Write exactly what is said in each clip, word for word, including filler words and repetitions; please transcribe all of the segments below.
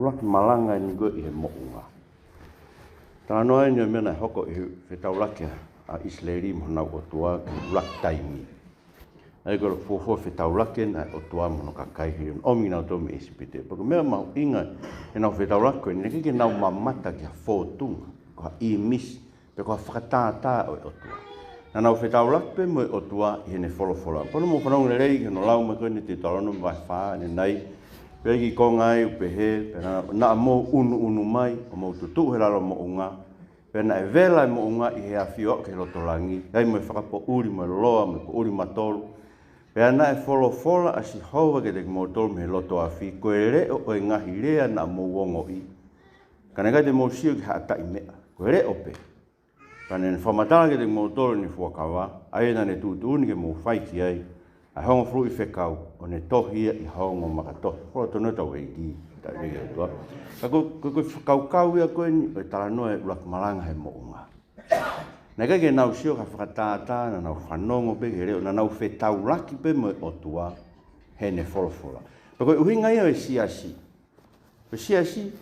ʻUluaki malanga eni ko ē ʻi he moʻunga. Talanoa eni ʻo e meʻa naʻe hoko ʻi he fetaulaki ʻa ʻIsileli mo honau ʻOtua ki he ʻuluaki taimi. ʻA ia ko e fuofua fetaulaki eni ʻa e ʻOtua mo hono kakai he ʻomi kinautolu mei ʻIsipite. Pea ko e meʻa mahuʻinga ʻenau fetaulaki ko eni, naʻe ʻikai ke nau mamata ki ha fōtunga, ko ha ʻīmisi, pe ko ha fakatātā ʻo e ʻOtua. Naʻa nau fetaulaki pē mo e ʻOtua ʻi heʻene folofola. Pea ʻoku mou fanongo lelei ki hono lau mai ko eni ʻi Teutalōnome vahe fā ʻanenai. Pea ʻi he konga ai ʻoku pehē, pea naʻa, naʻa mou ʻunuʻunu mai, ʻo mou tutuʻu he lalo moʻunga. Pea naʻe vela e moʻunga ʻi he afi ʻo aʻu ki he loto langi, ʻi ai mo e fakapoʻuli mo e loa mo e poʻuli matolu. Pea naʻe folofola ʻa Sihova kiate kimoutolu mei he loto afi, ko e leʻo ʻo e ngaahi lea naʻa mou ongoʻi. Ka naʻe ʻikai te mou sio ki ha ʻataʻi meʻa, ko e leʻo pē. Pea naʻa ne fakamatala kiate kimoutolu ʻene fuakava, ʻa ia naʻa ne tuʻutuʻuni ke mou fai ki ai ʻa e hongofuluʻi fekau, ʻo ne tohi ia ʻi ha ongo makatohi. Ko e tonu ʻetau ʻEiki, taʻe vei ʻOtua. Ka ko, ko, ko e fakakaukau ia ko eni ʻo e talanoa ʻi he ʻuluaki malanga he moʻunga. Naʻe ʻikai ke nau sio ki ha fakatātā, naʻa nau fanongo pē ki he leʻo, naʻa nau fetaulaki pē mo e ʻOtua heʻene folofola. Pea ko e ʻuhinga ia ʻo e siasi. Ko e siasi,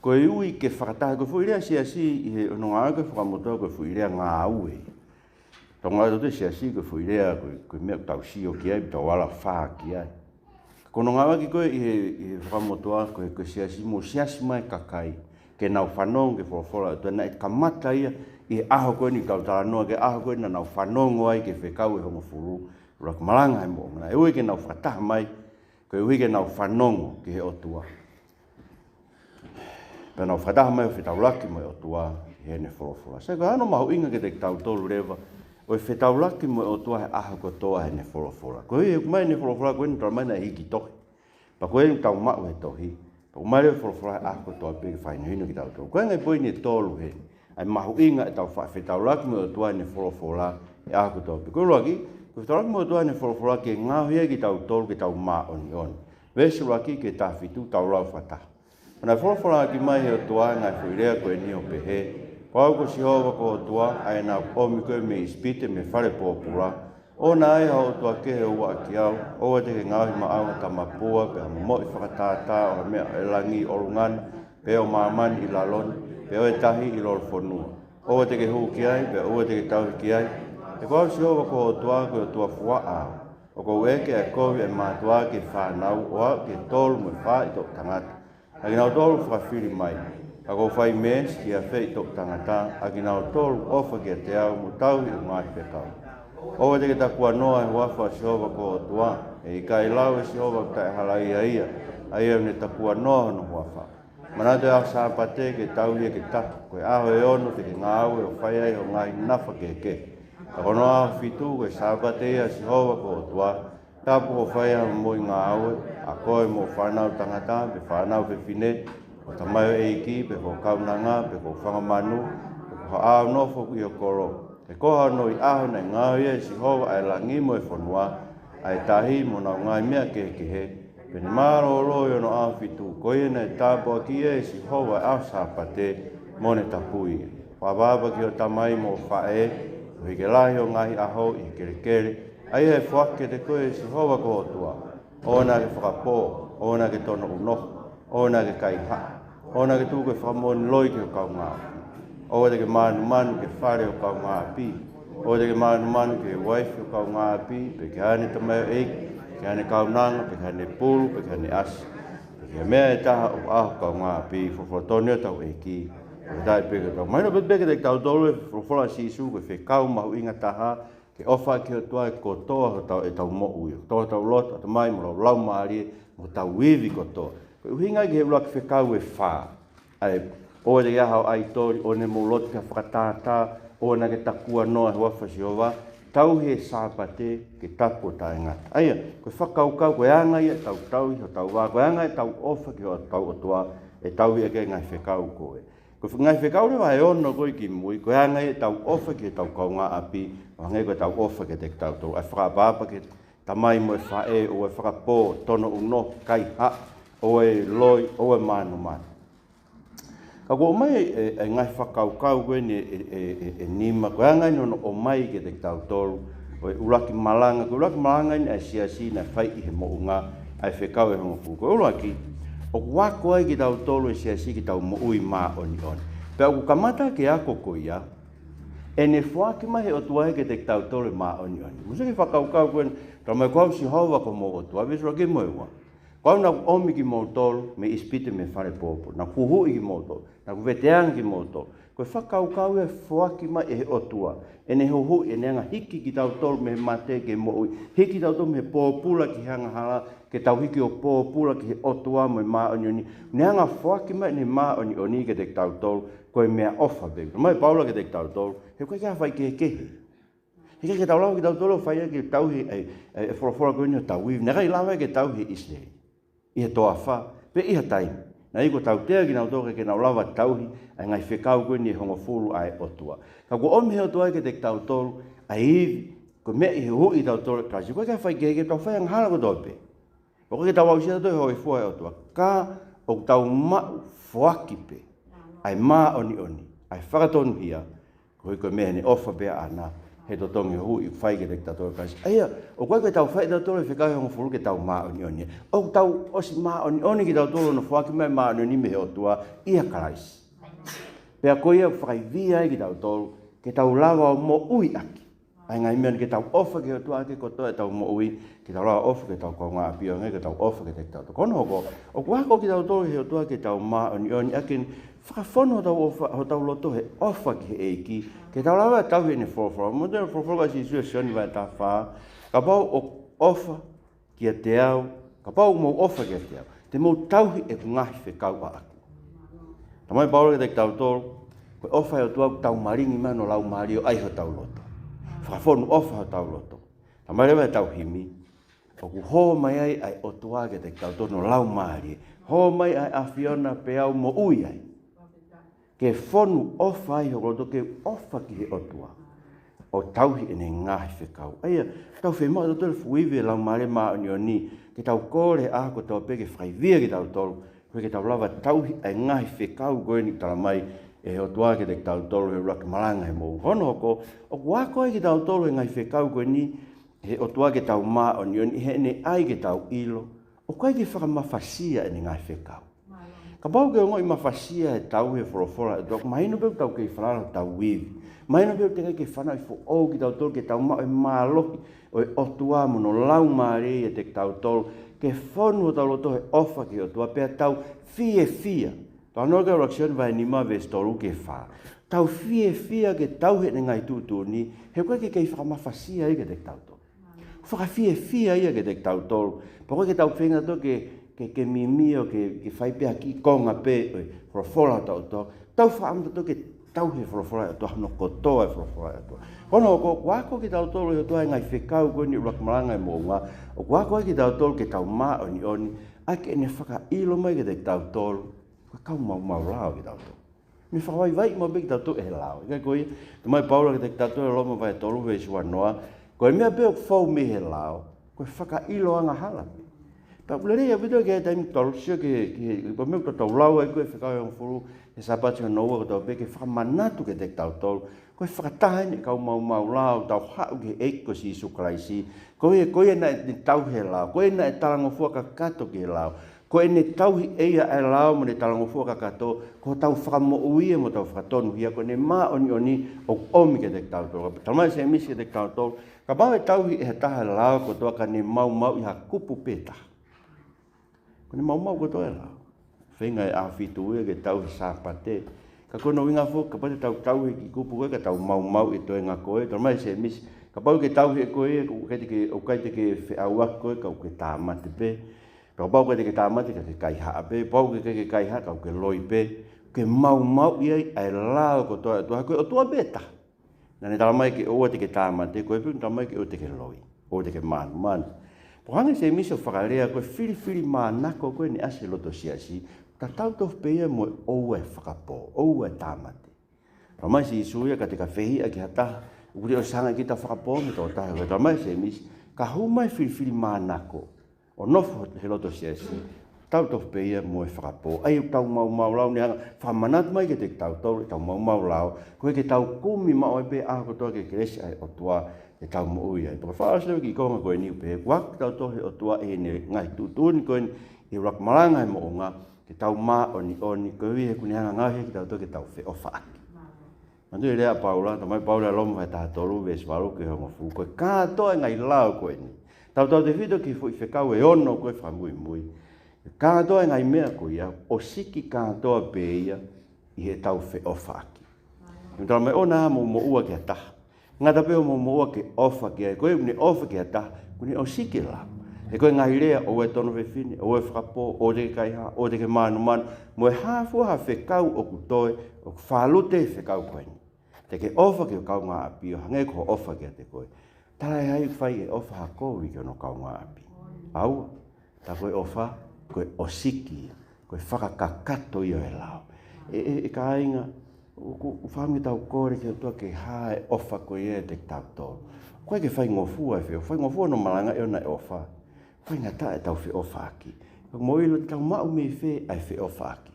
ko e ui ke fakataha, ko e foʻi lea siasi ʻi he ononga ake fakamotuʻa ko e foʻi lea ngāue. Tau ngāue ʻatautolu he siasi ko e foʻi lea, ko e, ko e meʻa ʻoku tau sio ki ai, tau ala fā ki ai. Ko hono ngāueʻaki ko ē ʻi he, ʻi he fakamotuʻa ko e, ko e siasi mo siasi mai kakai, ke nau fanongo ki he folofola ʻa e ʻOtua. Naʻe kamata ia ʻi he ʻaho ko eni ʻoku tau talanoa ki he ʻaho ko eni naʻa nau fanongo ai ki he fekau ʻe hongofulu, ʻuluaki malanga he moʻunga. Naʻe ui ke nau fakataha mai, ko e ui ke nau fanongo ki he ʻOtua. Pea nau fakataha mai ʻo fetaulaki mo e ʻOtua ʻi heʻene folofola. Sai, ko e ʻuhinga mahuʻinga kiate kitautolu leva ʻo e fetaulaki mo e ʻOtua he ʻaho kotoa heʻene folofola. Ko e ʻuhi ʻoku ʻomai ʻene folofola ko eni, talamai naʻe hiki tohi. Pea ko eni ʻoku tau maʻu he tohi. Pea ʻoku ʻomai leva e folofola he ʻaho kotoa pē ke fakahinohino kitautolu. Ko e ngaahi poini ʻe tolu heni ʻa e mahuʻinga ʻetau faʻa fetaulaki mo e ʻOtua heʻene folofola he ʻaho kotoa pē. Ko e ʻuluaki, ko e fetaulaki mo e ʻOtua heʻene folofola ke ngaohi ai kitautolu ke tau māʻoniʻoni. Veesi ʻuluaki ki he taha fitu, tau lau fakataha. Pea naʻe folofola ʻaki mai ʻe he ʻOtua ʻa e ngaahi foʻi lea ko eni ʻo pehē, Ko au ko Sihova ko ho ʻOtua, ʻa ia naʻa ku ʻomi koe mei ʻIsipite, mei he fale pōpula. ʻOua naʻa ʻi ai haʻo ʻotua kehe ʻo uaʻaki au. ʻOua te ke ngaohi maʻau ha tamapua, pe ha momoʻi fakatātā ʻo ha meʻa ʻo e langi ʻi ʻolunga na, pe ʻo māmani ʻi lalo na, pe ʻo e tahi ʻi lolofonua. ʻOua te ke hū ki ai, pea ʻoua te ke tauhi ki ai. He ko au Sihova ko ho ʻOtua, ko e ʻOtua fuaʻa au. ʻOku ou ʻeke ʻa e kovi ʻa e mātuʻa ki he fānau, ʻo aʻu ki he tolu mo e fā ʻi toʻu tangata, ʻa kinautolu ʻoku fakafili mai. Ka ʻoku ou fai meesi ki he afeʻi toʻu tangata, ʻa kinautolu ʻoku ʻofa kiate au mo tauhi ʻeku ngaahi fekau. ʻOua te ke takuanoa he huafa ʻo Sihova ko ho ʻOtua, he ʻikai lau ʻe Sihova ʻoku taʻehalaia ia, ʻa ia ʻoku ne takuanoa hono huafa. Manatu e ʻaho Sāpate ke tauhi ia ke tapu, ko e ʻaho ʻe ono te ke ngāue ʻo fai ai hoʻo ngaahi nafa kehekehe. Ka ko hono ʻaho fitu ko e Sāpate ia ʻa Sihova ko ho ʻOtua, tapu ke fai ai hoʻo moʻui ngāue, ʻa koe mo hoʻo fānau tangata, pe fānau fefine, hoʻo tamaioʻeiki, pe ko hoʻo kaunanga, pe ko hoʻo fanga manu, pe ko haʻo nofo ʻi ho kolo. He ko hono ʻaho naʻe ngaohi ai ʻe Sihova ʻa e langi mo e fonua, ʻa e tahi mo honau ngaahi meʻa kehekehe, pea ne mālōlō ʻi hono ʻaho fitu. Ko ia naʻe tāpuakiʻi ai ʻe Sihova ʻa e ʻaho Sāpate, mo ne tapui ia. Fakaʻapaʻapa ki hoʻo tamai mo hoʻo faʻē, koeʻuhi ke lahi hoʻo ngaahi ʻaho ʻi he kelekele, ʻa ia ʻe foaki kiate koe ʻe Sihova ko ho ʻOtua. ʻOua naʻa ke fakapō, ʻoua naʻa ke tono ʻunoho, ʻoua naʻa ke kaihaʻa, ʻoua naʻa ke tuku e fakamoʻoni loi ki ho kaungāʻapi. ʻOua te ke mānumanu ki he fale ʻo ho kaungāʻapi. ʻOua te ke mānumanu ki he uaifi ʻo ho kaungāʻapi, pe ki haʻane tamaioʻeiki, ki haʻane kaunanga, pe ki haʻane pulu, pe ki haʻane ʻasi, pe ki ha meʻa ʻe taha ʻoku ʻa ho kaungāʻapi. Folofola tonu ia ʻa hotau ʻEiki. Ko e taʻe pē ke tau mahino pē kiate kitautolu e folofola ʻa Sīsū, ko e fekau mahuʻinga taha, ke ʻofa ki he ʻOtua ʻi he kotoa hotau, ʻetau moʻui, ʻi he kotoa hotau loto, ʻatamai mo lau, laumālie, mo hotau ivi kotoa. Ko e ʻuhinga ia ki he ʻuluaki fekau ʻe fā. ʻA e, ʻoua te ke ʻā haʻo ʻaitoli, ʻoua naʻa mou lotu ki ha fakatātā, ʻoua naʻa ke takuanoa he huafa ʻo Sihova, tauhi e Sāpate ke tapu ʻo taʻengata. ʻA ia, ko e fakakaukau, ko e anga ia ʻetau tauhi hotau vā, ko e anga ʻetau ʻofa ki hotau ʻOtua, ʻe tauhi ʻaki e ngaahi fekau ko ē. Ko e ngaahi fekau leva ʻe ono ko ē ki mui, ko e anga ia ʻetau ʻofa ki heʻetau kaungāʻapi, ʻo hangē ko ʻetau ʻofa kiate kitautolu. ʻA e fakaʻapaʻapa ki he tamai mo e faʻē, ʻoua ʻe fakapō, tono ʻunoho, kaihaʻa, ʻoua ʻe loi, ʻoua ʻe mānumanu. Ka ʻoku ʻomai e, e ngaahi fakakaukau ko eni ʻe, e, e, ʻe nima, ko e anga eni hono ʻomai kiate kitautolu ʻo e ʻuluaki malanga, ko e ʻuluaki malanga eni ʻa e siasi naʻe fai ʻi he moʻunga, ʻa e fekau ʻe hongofulu. Ko e ʻuluaki, ʻOku ako ai kitautolu ʻe he siasi ke tau moʻui māʻoniʻoni. Pea ʻoku kamata ke ako ko ia, ʻene foaki mai he ʻOtua ia kiate kitautolu e māʻoniʻoni. Mou sio ki he fakakaukau ko eni, talamai ko au Sihova ko homou ʻOtua, veesi ʻuluaki mo e ua. Ko au naʻa ku ʻomi kimoutolu mei ʻIsipite mei he fale pōpula. Naʻa ku huhuʻi kimoutolu. Naʻa ku veteange kimoutolu. Ko e fakakaukau ia ʻe foaki mai ʻe he ʻOtua. ʻEne huhuʻi, ʻene hanga ʻo hiki kitautolu mei he mate ki he moʻui. Hiki kitautolu mei he pōpula ki he angahala, ke tau hiki ʻo pōpula ki he ʻOtua mo e māʻoniʻoni. Ne hanga ʻo foaki mai ʻene māʻoniʻoni kiate kitautolu, ko e meʻaʻofa pē. Talamai ʻe Paula kiate kitautolu, he ʻoku ʻikai ke ʻi ai ha faikehekehe. He ʻikai ke tau lava kitautolu ʻo fai ʻaki e tauhi ʻa e, ʻa e folofola ko eni ʻo tauhi. Naʻe ʻikai lava ke tauhi ʻe ʻIsileli ʻi he toafa, pe ʻi ha taimi. Naʻe ʻikai ko e tautea kinautolu ke nau lava tauhi ʻa e ngaahi fekau ko eni ʻe hongofulu ʻa e ʻOtua. Ka kuo ʻomi he ʻOtua kiate kitautolu ʻa e ivi, ko e meʻa ʻi he huhuʻi kitautolu ʻe Kalaisi. ʻOku ʻikai ke fai ke, ke tau fai angahala kotoa pē. ʻOku ʻikai ke tau aʻusia tautolu ʻe he hōifua ʻa e ʻOtua. Ka ʻoku tau maʻu foaki pē ʻa e māʻoniʻoni, ʻa e fakatonuhia, koeʻuhi ko e meʻa ʻene ʻofa pē ʻaʻana, he totongi huhuʻi ʻoku fai kiate kitautolu ʻe Kalaisi. ʻA ia, ʻoku ʻikai ke tau fai ʻe tautolu e fekau ʻe hongofulu ke tau māʻoniʻoni. ʻOku tau ʻosi māʻoniʻoni kitautolu hono foaki mai e māʻoniʻoni mei he ʻOtua ʻia Kalaisi. Pea ko ia ʻoku fakaivia ai kitautolu, ke tau lava ʻo moʻui ʻaki ʻa e ngaahi meʻa ni, ke tau ʻofa ki he ʻOtua ʻaki kotoa ʻetau moʻui, ke tau lava ʻo ʻofa ki hotau kaungāʻapi, ʻo hangē ko ʻetau ʻofa kiate kitautolu. Ko hono hoko, ʻoku ako kitautolu ʻe he ʻOtua ke tau māʻoniʻoni ʻaki ʻene fakafonu hotau ʻofa, hotau loto he ʻofa ki he ʻEiki, ke tau lava ʻo tauhi ʻene folofola. Manatuʻi e folofola ʻa Sīsū ʻia Sione vahe taha fā, kapau ʻoku ʻofa kiate au, kapau ʻoku mou ʻofa kiate au, te mou tauhi ʻeku ngaahi fekau ʻaʻaku. Talamai ʻe Paula kiate kitautolu, ko e ʻofa ʻa e ʻOtua ʻoku tau malingi mai hono laumālie ʻo ʻai hotau loto. Fakafonu ʻofa hotau loto. Talamai leva ʻe heʻetau himi, ʻoku hō mai ai ʻa e ʻOtua kiate kitautolu hono laumālie. Hō mai ʻa e ʻAfiona pea u moʻui ai. Ke fonu ʻofa ai hoku loto, ke ʻofa ki he ʻOtua, ʻo tauhi ʻene ngaahi fekau. ʻA ia, tau fiemaʻu tautolu e fuʻu ivi ʻo e Laumālie Māʻoniʻoni, ke tau kole ʻaho kotoa pē ke fakaivia kitautolu, koeʻuhi ke tau lava ʻo tauhi ʻa e ngaahi fekau ko eni ʻoku talamai ʻe he ʻOtua kiate kitautolu he ʻuluaki malanga he moʻunga. Ko hono hoko, ʻoku ako ai kitautolu e ngaahi fekau ko eni ʻe he ʻOtua ke tau māʻoniʻoni, heʻene ʻai ke tau ʻilo ʻoku ʻikai ke fakamafasia ʻene ngaahi fekau. Kapau ʻoku ke ongoʻi mafasia e tauhi e folofola ʻa e ʻOtua, mahino pē ʻoku tau kei falala ʻi hotau ivi. Mahino pē ʻoku teʻeki ai ke fanauʻi foʻou kitautolu ke tau maʻu e mālohi ʻo e ʻOtua mo hono laumālie ʻiate kitautolu, ke fonu hotau loto he ʻofa ki he ʻOtua pea tau fiefia. Talanoa ki ai e ʻuluaki Sione vahe nima veesi tolu ki he fā. Tau fiefia ke tauhi ʻene ngaahi tuʻutuʻuni, he ʻoku ʻikai ke kei fakamafasia ia kiate kitautolu. Fakafiefia ia kiate kitautolu. Pea ʻoku ʻikai ke tau feinga tautolu ke, ke, ke mimi ʻo ke, ke fai pē ha kiʻi konga pē ʻo e folofola ʻa e ʻOtua. Tau fakaʻamu tautolu ke tauhi e folofola ʻa e ʻOtua, hono kotoa e folofola ʻa e ʻOtua. Ko hono hoko, ʻoku ako kitautolu ʻe he ʻOtua e ngaahi fekau ko eni ʻuluaki malanga he moʻunga. ʻOku ako ai kitautolu ke tau māʻoniʻoni, ʻaki ʻene fakaʻilo mai kiate kitautolu, ko e kau maumau lao kitautolu. Ne fakavaivaiʻi maʻu pē kitautolu ʻe he lao. ʻIkai ko ia, talamai ʻe Paula kiate kitautolu ʻi Loma vahe tolu veesi uanoa, ko e meʻa pē ʻoku fou mei he lao, ko e fakaʻilo angahala pē. Pea ʻoku lelei ʻaupito ki he taimi ʻoku tau sio ki he, ki he, ko e meʻa ʻoku tau lau ai ko e fekau ʻe hongofulu he Sāpate hono ua kotoa pē, ke fakamanatu kiate kitautolu, ko e fakataha eni e kau maumau lao, tau haʻu ki he ʻEiki ko Sīsū Kalaisi, ko ia, ko ia naʻe tauhi e lao, ko ia naʻe talangofua kakato ki he lao, ko ʻene tauhi ʻe ia ʻa e lao mo ʻene talangofua kakato, ko hotau fakamoʻui ia mo hotau fakatonuhia, ko ʻene māʻoniʻoni ʻoku ʻomi kiate kitautolu. Talamai ʻe Sēmisi kiate kitautolu, kapau ʻe tauhi ʻe ha taha e lao kotoa ka ne maumauʻi ha kupu pē taha, ko ʻene maumau kotoa e lao. Feinga e ʻAho Fitu ia ke tauhi e Sāpate. Ka ko hono ʻuhinga foki, kapau te tau tauhi e kiʻi kupu ko ē ka tau maumauʻi e toenga ko ē, talamai ʻe Sēmisi, kapau ʻoku ke tauhi ʻe koe ia, ʻoku ʻikai te ke, ʻoku ʻikai te ke feʻauaki koe, ka ʻoku ke tāmate pē. Pea kapau ʻoku ʻikai te ke tāmate ka ke kaihaʻa pē, kapau ʻoku ke kaihaʻa ka ʻoku ke loi pē, ke maumauʻi ai ʻa e lao kotoa ʻa e ʻOtua, ko e ʻOtua pē taha. Naʻa ne talamai ke ʻoua te ke tāmate, ko e pē naʻa ne talamai ke ʻoua te ke loi, ʻoua te ke mānumanu. Pea hanga ʻe Sēmisi ʻo fakalea ko e filifilimānako ko ē naʻe ʻasi he loto siasi, tatau tofu pē ia mo e ʻoua ʻe fakapō, ʻoua ʻe tāmate. Talamai ʻe Sīsū ia ka te ka fehiʻa ki ha taha, ʻoku te ʻosi hanga ʻe kita ʻo fakapō mo e tokotaha. Talamai ʻe Sēmisi, ka hū mai e filifilimānako ʻo nofo he loto siasi, tatau tofu pē ia mo e fakapō. ʻA ia ʻoku tau maumau lao, ne hanga ʻo fakamanatu mai kiate kitautolu ʻetau maumau lao, koeʻuhi ke tau kumi maʻu ai pē ʻaho kotoa ki he kelesi ʻa e ʻOtua ke tau moʻui ai. Pea ko e fakaʻosi leva e kiʻi konga ko eni ʻoku pehē, ʻoku ako kitautolu ʻe he ʻOtua ʻi heʻene ngaahi tuʻutuʻuni ko eni ʻi he ʻuluaki malanga he moʻunga, ke tau māʻoniʻoni, koeʻuhi he ʻoku ne hanga ʻo ngaohi kitautolu ke tau feʻofaʻaki. Manatuʻi e lea ʻa Paula, talamai ʻe Paula ʻi Loma vahe taha tolu, veesi valu ki he hongofulu, ko e kātoa e ngaahi lao ko eni, tautautefito ki he foʻi fekau ʻe ono ko e fakamuimui. Kātoa e ngaahi meʻa ko ia, ʻosiki kātoa pē ia ʻi heʻetau feʻofaʻaki. He talamai ʻoua naʻa mou moʻua ki ha taha. Ngata pē hoʻomou moʻua ke ʻofa ki ai, ko ia ʻoku ne ʻofa ki ha taha, ʻoku ne ʻosiki e lao. He ko e ngaahi lea, ʻoua ʻe tono fefine, ʻoua ʻe fakapō, ʻoua te ke kaihaʻa, ʻoua te ke mānumanu, mo e hā fua ha fekau ʻoku toe, ʻoku fālute he fekau ko eni. Te ke ʻofa ki ho kaungāʻapi ʻo hangē ko hoʻo ʻofa kiate koe. Talaʻehai ʻoku fai e ʻofa ha kovi ki hono kaungāʻapi? ʻAua. Tā ko e ʻofa, ko e ʻosiki, ko e fakakakato ia ʻo e lao. ʻE, ʻe, ʻe kāinga, ʻoku, ʻoku fakaʻamu ke tau kole ki he ʻOtua ke hā e ʻofa ko ia ʻiate kitautolu. ʻOku ʻikai ke faingofua e feʻofaʻaki, faingofua hono malangaʻi ʻona e ʻofa. Faingataʻa ʻetau feʻofaʻaki. Ka mou ʻilo te tau maʻu mei fē ʻa e feʻofaʻaki?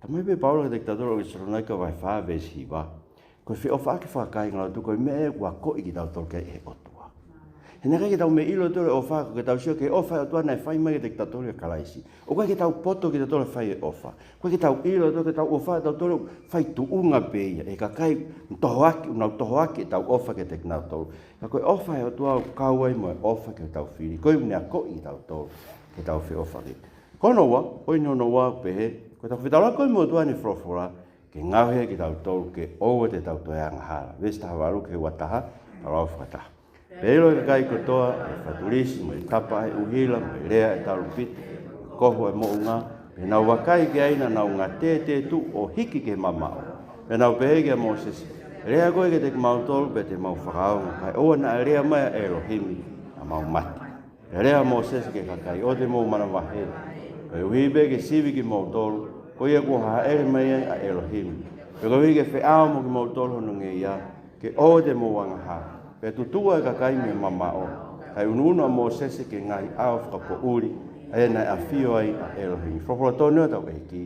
Talamai pē ʻe Paula kiate kitautolu ʻi Tesalonaika vahe fā veesi hiva, ko e feʻofaʻaki fakakāingalotu ko e meʻa ia ʻoku akoʻi kitautolu ki ai ʻe he ʻOtua. He naʻe ʻikai ke tau meimei ʻilo ʻe tautolu e ʻofa, ko ʻetau sio ki he ʻofa ʻa e ʻOtua naʻe fai mai kiate kitautolu ʻia Kalaisi. ʻOku ʻikai ke tau poto kitautolu he fai e ʻofa. ʻOku ʻikai ke tau ʻilo ʻe tautolu ke tau ʻofa ʻe tautolu fai tuʻunga pē ia ʻe he kakai ʻoku tohoaki, ʻoku nau tohoaki ʻetau ʻofa kiate kinautolu. Ka ko e ʻofa ʻa e ʻOtua ʻoku kau ai mo e ʻofa ki hotau fili. Ko ia ʻoku ne akoʻi kitautolu ke tau feʻofaʻaki. Ko hono ua, poini hono ua ʻoku pehē, ko ʻetau fetaulaki ko ia mo e ʻOtua ʻi heʻene folofola, ke ngaohi ai kitautolu ke ʻoua te tau toe angahala. Veesi taha valu ki he ua taha, tau lau fakataha. Pea ʻilo ʻe he kakai kotoa ʻa e fatulisi, mo e tapa ʻa e ʻuhila, mo e lea ʻa e talupite, kohu ʻa e moʻunga, pea nau vakai ki ai naʻa nau ngatētētuʻu ʻo hiki ki he mamaʻo. Pea nau pehē kia Mōsese, Lea koe kiate kimautolu pea te mau fakaongo, kae ʻoua naʻa lea mai ʻa ʻElohimi, naʻa mau mate. Pea lea ʻa Mōsese ki he kakai, ʻOua te mou manavahē, koeʻuhi pē ke sivi kimoutolu, ko ia kuo hāʻele mai ai ʻa ʻElohimi. Pea koeʻuhi ke feʻao mo kimoutolu hono ngeia, ke ʻoua te mou angahala. Pea tutuʻu ʻa e kakai mei he mamaʻo, kae ʻunuʻunu ʻa Mōsese ki he ngaahi ʻao fakapoʻuli, ʻa ia naʻe ʻafio ai ʻa ʻElohimi. Folofola tonu ʻa hotau ʻEiki,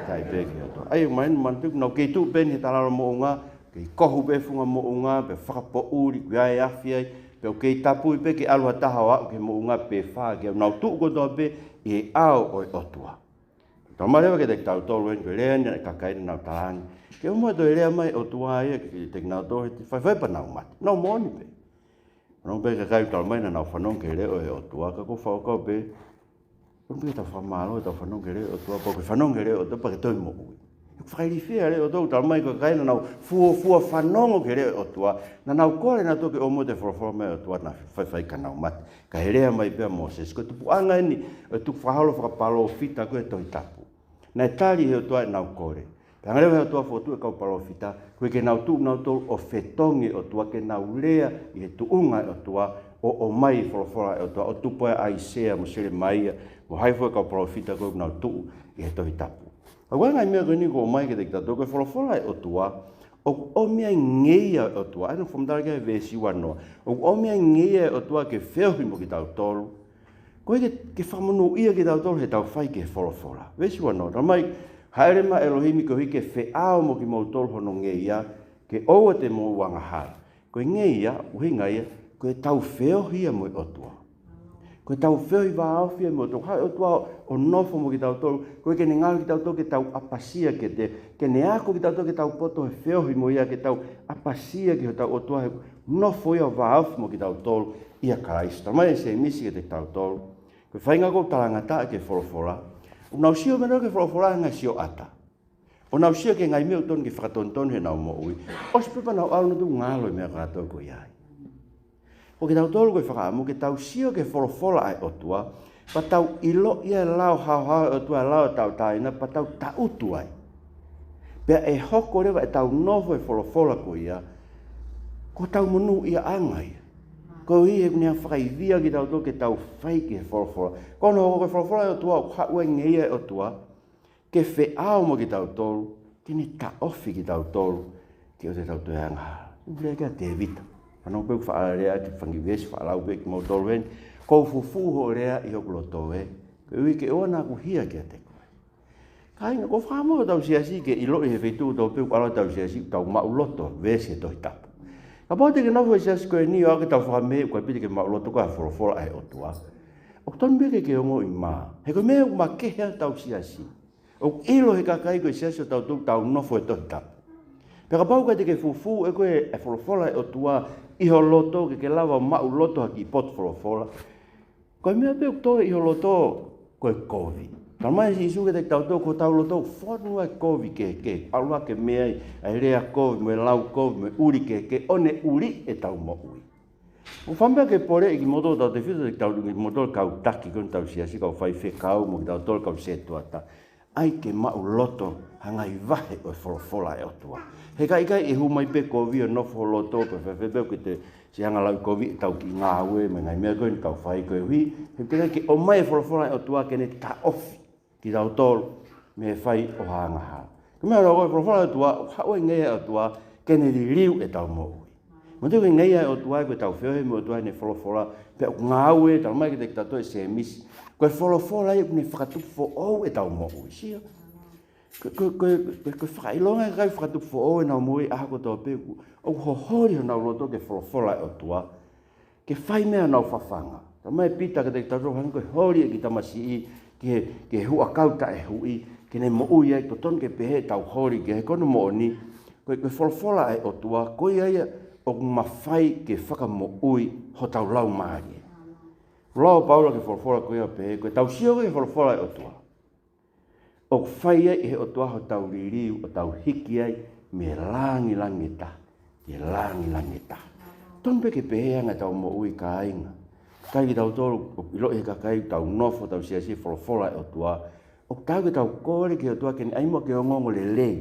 talitali pē ki he ʻOtua. ʻA ia, ʻoku mahino, manatuʻi, naʻa nau kei tuʻu pē ʻi he talalo moʻunga, kei kohu pē funga moʻunga, pea fakapoʻuli, ʻoku ʻi ai e afi ai, pea ʻoku kei tapui pē ke ʻalu ha taha ʻo aʻu ki he moʻunga pē fā, ke nau tuʻu kotoa pē ʻi he ʻao ʻo e ʻOtua. Talamai leva kiate kitautolu eni, ko e lea eni ʻa e kakai naʻa nau talaange, ke ʻoua toe lea mai e ʻOtua ia kiate kinautolu, he te faifai pea nau mate. Nau moʻoni pē. Nau pehē kakai talamai naʻa nau fanongo ki he leʻo ʻo e ʻOtua, ka ʻoku ou fakakaukau pē, ʻoua pē ke tau fakamālō ʻetau fanongo ki he leʻo ʻo e ʻOtua, pea ke fanongo ki he leʻo ʻo e ʻOtua pea ke toe moʻui. ʻOku fakailifia e leʻo ʻo e ʻOtua, talamai ko e kakai naʻa nau fuofua fanongo ki he leʻo ʻo e ʻOtua, naʻa nau kole nautolu ke ʻoua toe folofola mai e ʻOtua, naʻa faifai ka nau mate. Ka ʻi he lea mai pē ʻa Mōsese, ko e tupuʻanga eni ʻo e tukufakaholo fakapalōfita ko ē ʻo e Tohi Tapu. Naʻe tali ʻe he ʻOtua ʻenau kole. Pea hanga leva ʻe he ʻOtua ʻo fokotuʻu e kau palōfita, koeʻuhi ke nau tuʻu nautolu ʻo fetongi e ʻOtua, ke nau lea ʻi he tuʻunga ʻo e ʻOtua, ʻo ʻomai e folofola ʻa e ʻOtua, ʻo tupu ai ʻa ʻAisea mo Selemaia, mo hai fua e kau palōfita ko ē ʻoku nau tuʻu ʻi he Tohi Tapu. ʻA ia ko e ngaahi meʻa ko eni ʻoku ʻomai kiate kitautolu, ko e folofola ʻa e ʻOtua, ʻoku ʻomi ai e ngeia ʻo e ʻOtua, ʻa ia naʻa ku fakamatala ki ai he veesi ua noa, ʻoku ʻomi ai e ngeia ʻo e ʻOtua ke feohi mo kitautolu, koeʻuhi ke, ke fakamonūʻia kitautolu heʻetau fai ki he folofola. Veesi ua noa, talamai, Hāʻele mai ʻa ʻElohimi koeʻuhi ke feʻao mo kimoutolu hono ngeia, ke ʻoua te mou angahala. Ko e ngeia, ʻuhinga ia, ko ʻetau feohi ia mo e ʻOtua. Ko ʻetau feohi vāofi ia mo e ʻOtua, haʻu e ʻOtua ʻo nofo mo kitautolu, koeʻuhi ke ne ngaohi kitautolu ke tau ʻapasia kiate ia, ke ne ako kitautolu ke tau poto he feohi mo ia, ke tau ʻapasia ki hotau ʻOtua he nofo ia vāofi mo kitautolu ʻia Kalaisi. Talamai ʻe Sēmisi kiate kitautolu, ko e faʻahinga ʻoku talangataʻa ki he folofola, ʻoku nau sio mei ai ki he folofola he ngaahi sioʻata. ʻO nau sio ki he ngaahi meʻa ʻoku totonu ke fakatonutonu heʻenau moʻui. ʻOsi pē pea nau ʻalu nautolu ʻo ngalo e meʻa kātoa ʻoku ʻi ai. Ko kitautolu ko e fakaʻamu ke tau sio ki he folofola ʻa e ʻOtua, pea tau ʻiloʻi ʻa e lao haohaoa ʻo e ʻOtua, ʻa e lao ʻo e tauʻatāina, pea tau tangutu ai. Pea ʻe hoko leva ʻetau nofo he folofola ko ia, ko hotau monūʻiaʻanga ia. Koeʻuhi he ʻoku ne fakaivia kitautolu ke tau fai ki he folofola. Ko hono hoko ko e folofola ʻa e ʻOtua, ʻoku haʻu ai e ngeia ʻo e ʻOtua, ke feʻao mo kitautolu, ke ne taʻofi kitautolu, ke ʻoua te tau toe angahala. ʻOku lea ki ai ʻa Tēvita. Fanongo pē ʻoku faʻa lea ʻaki e fanga veesi, faʻa lau pē kiate kimoutolu eni, ʻoku ou fufū hoʻo lea ʻi hoku loto ē, koeʻuhi ke ʻoua naʻa ku hia kiate koe. Kāinga, ʻoku ou fakaʻamu hotau siasi ke ʻiloʻi he feituʻu kotoa pē ʻoku ʻalu ai hotau siasi, ʻoku tau maʻuloto veesi he Tohi Tapu. Kapau te ke nofo he siasi ko eni ʻo aʻu ke tau fakamē, ʻoku ʻikai pē te ke maʻuloto koe ha folofola ʻa e ʻOtua. ʻO Tonu pē ke ke ongoʻi mā. He ko e meʻa ʻoku makehe ai ʻetau siasi. ʻOku ʻilo ʻe he kakai ko e siasi ʻo tautolu ʻoku tau nofo he Tohi Tapu. Pea kapau ʻoku ʻikai te ke fufū ʻe koe e folofola ʻa e ʻOtua ʻi ho loto ke ke lava ʻo maʻuloto ha kiʻi potu folofola, ko e meʻa pē ʻoku tō ʻi ho loto ko e kovi. Talamai ʻe Sīsū kiate kitautolu ko hotau loto ʻoku fonu ai e kovi kehekehe, ʻalu hake mei ai ʻa e lea kovi, mo e lau kovi, mo e ʻuli kehekehe, ʻo ne ʻuliʻi ʻetau moʻui. ʻOku ou fakaʻamu ke poleʻi kimoutolu tautefito, kitautolu kimoutolu kau taki ko eni ʻetau siasi, kau faifekau, mo kitautolu kau sētuata. ʻAi ke maʻuloto ha ngaahi vahe ʻo e folofola ʻa e ʻOtua. He ka ʻikai, ʻe hū mai pē kovi ʻo nofo ho loto, pea fēfē pē ʻoku te siʻi angalauʻi kovi ʻetau kiʻi ngāue mo e ngaahi meʻa ko eni ʻoku tau fai koeʻuhi he ʻoku teʻeki ke ʻomai e folofola ʻa e ʻOtua ke ne taʻofi kitautolu mei he fai ʻo ha angahala. Ko e meʻa ʻoku ʻi he folofola ʻa e ʻOtua, ʻoku haʻu e ngeia ʻa e ʻOtua ke ne liliu ʻetau moʻui. Manatuʻi ko e ngeia ʻa e ʻOtua ko ʻetau feohi mo e ʻOtua ʻi heʻene folofola, pea ʻoku ngāue, talamai kiate kitautolu ʻe Sēmisi, ko e folofola ia ʻoku ne fakatupu foʻou ʻetau moʻui. Sio. Ko, ko, ko, ko, ko e fakaʻilonga ʻa e kakai ʻoku fakatupu foʻou ʻenau moʻui ʻaho kotoa pē, ʻoku, ʻoku hoholi honau loto ki he folofola ʻa e ʻOtua ke fai mei ai honau fafanga. Talamai ʻe Pita kiate kitautolu, hangē ko e holi ʻa e kiʻi tamasiʻi ki he, ki he huʻakau taʻehuʻi, ke ne moʻui ai, totonu ke pehē ʻetau holi ki ai, he ko hono moʻoni, ko e, ko e folofola ʻa e ʻOtua, ko ia ia ʻoku mafai ke fakamoʻui hotau laumālie. Lau ʻa Paula ki he folofola ko ia ʻo pehē, ko ʻetau sio ki he folofola ʻa e ʻOtua, ʻoku fai ai ʻe he ʻOtua hotau liliu, ʻo tau hiki ai mei he langilangi ʻe taha ki he langilangi ʻe taha. Tonu pē ke pehē ange ʻetau moʻui, kāinga. Kakai kitautolu ʻoku ʻiloʻi ʻe he kakai ʻoku tau nofo, ʻetau siasi, he folofola ʻa e ʻOtua, ʻoku taau ke tau kole ki he ʻOtua ke ne ʻai muʻa ke ongoongo lelei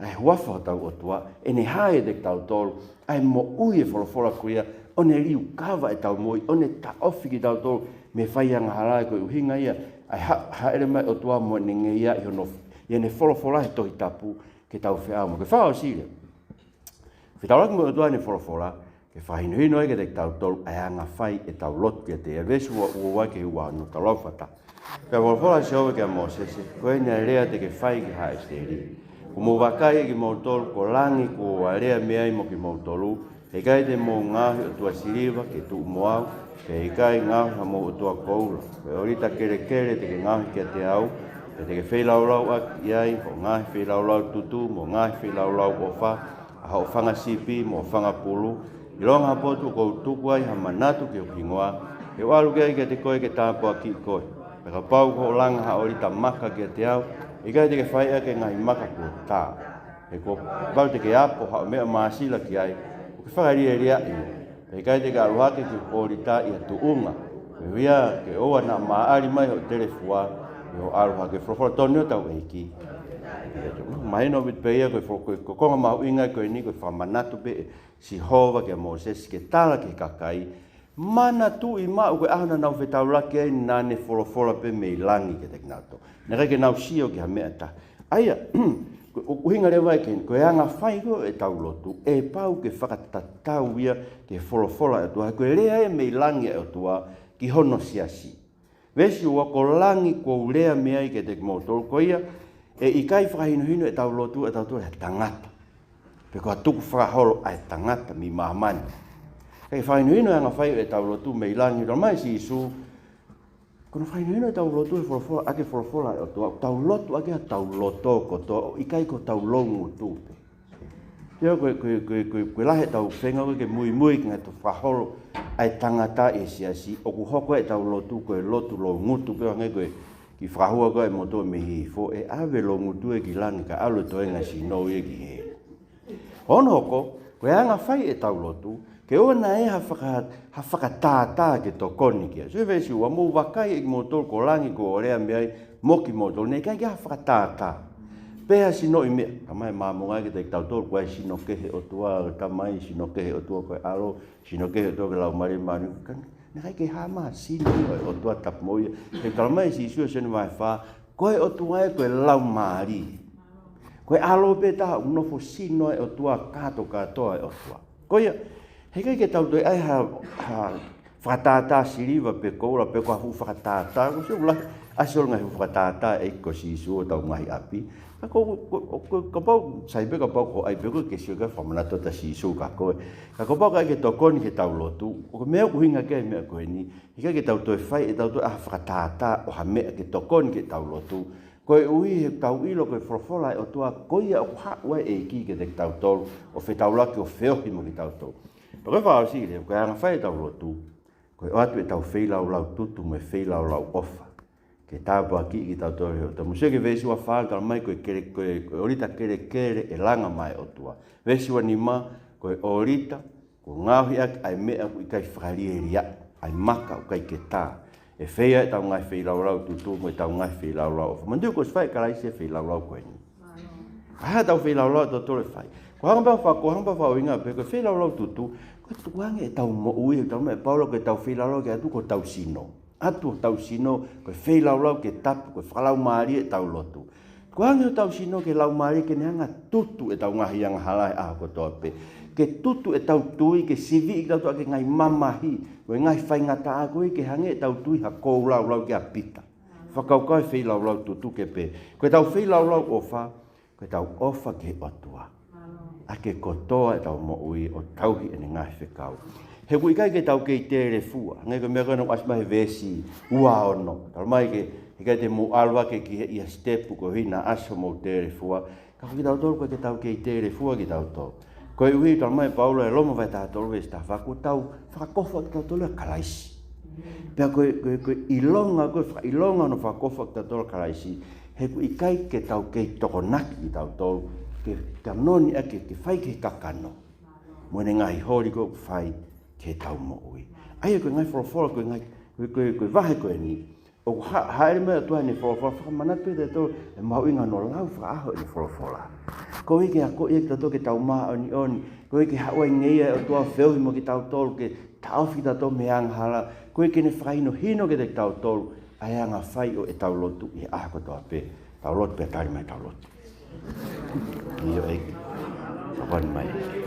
ʻa e huafa ʻo hotau ʻOtua, ʻene hā kiate kitautolu ʻa e moʻui ʻa e folofola ko ia, ʻo ne liukava ʻetau moʻui, ʻo ne taʻofi kitautolu mei he fai angahala. Ko e ʻuhinga ia ʻa e ha-, hāʻele mai ʻa e ʻOtua mo ʻene ngeia ʻi hono, ʻi heʻene folofola he Tohi Tapu ke tau feʻao mo. Ko e fakaʻosi leva, fetaulaki mo e ʻOtua ʻi heʻene folofola, ke fakahinohino ai kiate kitautolu ʻa e anga fai ʻetau lotu kiate ia. Veesi ua ua ki he ua ono, tau lau fakataha. Pea folofola ʻa Sihova kia Mōsese, Ko eni ʻa e lea te ke fai ki Haʻesiteli. Kuo mou vakai ʻe kimoutolu, ko langi kuo u lea mei ai mo kimoutolu, he ʻikai te mou ngaohi ʻotua siliva ke tuʻu mo au, pea ʻikai ngaohi hamou ʻotua koula. Ko e ʻōlita kelekele te ke ngaohi kiate au, pea te ke feilaulauʻaki ai hoʻo ngaahi feilaulau tutu, mo e ngaahi feilaulau ʻofa, ʻa hoʻo fanga sipi mo hoʻo fanga pulu, ʻilonga ha potu ʻoku ou tuku ai ha manatu ki hoku hingoa, te u ʻalu ki ai kiate koe ke tāpuakiʻi koe. Pea kapau ʻoku langa ha ʻōlita maka kiate au, ʻikai te ke fai ʻaki e ngaahi maka kuo tā. He kapau te ke apo haʻo meʻa māsila ki ai, ʻoku ke fakalieliaʻi ia. Pea ʻikai te ke ʻalu hake ki hoku ʻōlita ʻi ha tuʻunga, koeʻuhi ke ʻoua naʻa māʻali mai hoʻo telefua ʻi hoʻo ʻalu hake. Folofola tonu ʻa hotau ʻEiki. Mahino ʻaupito pē ia, ko e fo-, ko e, ko e konga mahuʻinga ko eni, ko e fakamanatu pē ʻe Sihova kia Mōsese ke tala ki he kakai, manatuʻi maʻu ko e ʻaho naʻa nau fetaulaki ai naʻa ne folofola pē mei langi kiate kinautolu. Naʻe ʻikai ke nau sio ki ha meʻa ʻe taha. ʻA ia, ko e ʻuhinga leva ia ko e, ko e anga fai ko ē ʻetau lotu, ʻe pau ke fakatatau ia ki he folofola ʻa e ʻOtua, he ko e lea ia mei langi ʻa e ʻOtua ki hono siasi. Veesi ua, Ko langi kuo u lea mei ai kiate kimoutolu, ko ia ʻe ʻikai fakahinohino ʻetau lotu ʻatautolu ʻe ha tangata, pe ko ha tukufakaholo ʻa e tangata mei māmani. Kae fakahinohino e anga fai ʻetau lotu mei langi. Talamai ʻe Sīsū, ko hono fakahinohino ʻetau lotu he folofola, ʻaki e folofola ʻa e ʻOtua, ʻoku tau lotu ʻaki ʻetau loto kotoa, ʻo ʻikai ko hotau loungutu pē. Sio, ko e, ko e, ko e, ko e, ko e lahi ʻetau feinga ko ē ke muimui ki he ngaahi tukufakaholo ʻa e tangata ʻi he siasi, ʻoku hoko ʻetau lotu ko e lotu loungutu pē, hangē ko e kiʻi fakahua ko ē ʻa e motuʻa mei Hihifo, ʻe ʻave loungutu ia ki langi kae ʻalu e toenga sino ia ki heli. Hono hoko, ko e anga fai ʻetau lotu, ke ʻoua naʻa ʻi ai ha faka-, ha fakatātā ke tokoni ki ai. Sio veesi ua, Mou vakai ʻe kimoutolu, ko langi kuo u lea mei ai mo kimoutolu, naʻe ʻikai ke ʻi ai ha fakatātā. Pe ha sinoʻi meʻa, talamai ʻe Māmonga kiate kitautolu, ko e sino kehe ʻOtua ko e Tamai, sino kehe ʻOtua ko e ʻAlo, sino kehe ʻOtua ko e Laumālie Māʻoniʻoni. Ka naʻe ʻikai ke hā mai ha sino ʻo e ʻOtua Tapu mo ia. He talamai ʻe Sīsū ʻi Sione vahe fā, ko e ʻOtua ia ko e Laumālie. Ko e ʻAlo pē taha ʻoku nofo, sino ʻa e ʻOtua, kātokātoa ʻa e ʻOtua. Ko ia, heʻikai ke tau toe ʻai ha, ha fakatātā siliva pe koula pe ko ha fuʻu fakatātā, ko e sio ʻoku lahi, ʻAsi ʻo ngaahi fakatātā ʻa e ʻEiki ko Sīsū ʻo tau ngaahi ʻapi. Ka ko, ko, ko, ko, kapau, sai pē kapau ko ai pē ko e ke sio ki he fakamanatu ʻa Sīsū kia koe. Ka kapau ʻoku ʻikai ke tokoni ki heʻetau lotu, ʻoku meʻa ʻuhinga ki he meʻa ko eni, ʻikai ke tau toe fai ʻetau toe ʻaho fakatātā ʻo ha meʻa ke tokoni ki heʻetau lotu. Koeʻuhi he ʻoku tau ʻilo ko e folofola ʻa e ʻOtua, ko ia ʻoku haʻu ai e ʻEiki kiate kitautolu, ʻo fetaulaki ʻo feohi mo kitautolu. Pea ko e fakaʻosi leva, ko e anga fai ʻetau lotu, ko e ʻoatu ʻetau feilaulau tutu mo e feilaulau ʻofa ke tāpuakiʻi kitautolu ʻe he ʻOtua. Mou sio ki he veesi ua fā, talamai ko e kele, ko e, ko e ʻōlita kelekele ʻe langa maʻa e ʻOtua. Veesi ua nima, ko e ʻōlita kuo ngaohi ʻaki ʻa e meʻa ʻoku ʻikai fakalielia, ʻa e maka ʻoku ʻikai ke tā. ʻE fai ai ʻetau ngaahi feilaulau tutu mo ʻetau ngaahi feilaulau ʻofa. Manatuʻi kuo ʻosi fai ʻe Kalaisi e feilaulau ko eni. ʻA ʻetau feilaulau ʻe totolo ʻe fai. Ko e hanga pē ʻo faka-, ko e hanga pē ʻo fakaʻuhinga pē ko e feilaulau tutu, ko e tukuange ʻetau moʻui, ʻoku talamai ʻe Paula ko ʻetau feilaulau ke ʻatu ko hotau sino. ʻAtu hotau sino, ko e feilaulau ke tapu, ko e fakalaumālie ʻetau lotu. Tukuange hotau sino ki he Laumālie ke ne hanga ʻo tutu ʻetau ngaahi angahala he ʻaho kotoa pē. Ke tutu ʻetau tui, ke siviʻi kitautolu ʻaki e ngaahi mamahi mo e ngaahi faingataʻa, koeʻuhi ke hangē ʻetau tui ha koulaulau kia Pita. Fakakaukau e feilaulau tutu ke pehē. Ko ʻetau feilaulau ʻofa, ko ʻetau ʻofa ki he ʻOtua ʻaki e kotoa ʻetau moʻui ʻo tauhi ʻene ngaahi fekau. He ʻoku ʻikai ke tau kei telefua. Hangē ko e meʻa ko ena ʻoku ʻasi mai he veesi ua ono. Talamai ke, ʻikai te mou ʻalu hake ki he ʻi ha sitepu koeʻuhi naʻa ʻasi hoʻomou telefua. Ka ko kitautolu ʻoku ʻikai ke tau kei telefua kitautolu. Koeʻuhi talamai ʻe Paula ʻi Loma vahe taha tolu veesi taha fā, kuo tau fakakofu kitautolu ʻia Kalaisi. Pea ko e, ko e, ko e ʻilonga, ko e fakaʻilonga hono fakakofu kitautolu ʻia Kalaisi, he ʻoku ʻikai ke tau kei tokonaki kitautolu, ke kanoni ʻaki ke fai ki he kakano mo ʻene ngaahi holi ʻoku fai ki heʻetau moʻui. ʻA ia ko e ngaahi folofola, ko e ngaahi, ko e, ko e, ko e vahe ko eni, ʻoku ha-, hāʻele mai ʻa e ʻOtua ʻi heʻene folofola, fakamanatu kiate kitautolu e mahuʻinga hono lau fakaʻaho ʻene folofola. Koeʻuhi ke akoʻi kitautolu ke tau māʻoniʻoni, koeʻuhi ke haʻu ai e ngeia ʻo e ʻOtua ʻo feohi mo kitautolu, ke taʻofi kitautolu mei he angahala, koeʻuhi ke ne fakahinohino kiate kitautolu ʻa e anga fai ʻo ʻetau lotu ʻi he ʻaho kotoa pē. Tau lotu pea tali mai ʻetau lotu. ʻIo ʻEiki, tokoni mai.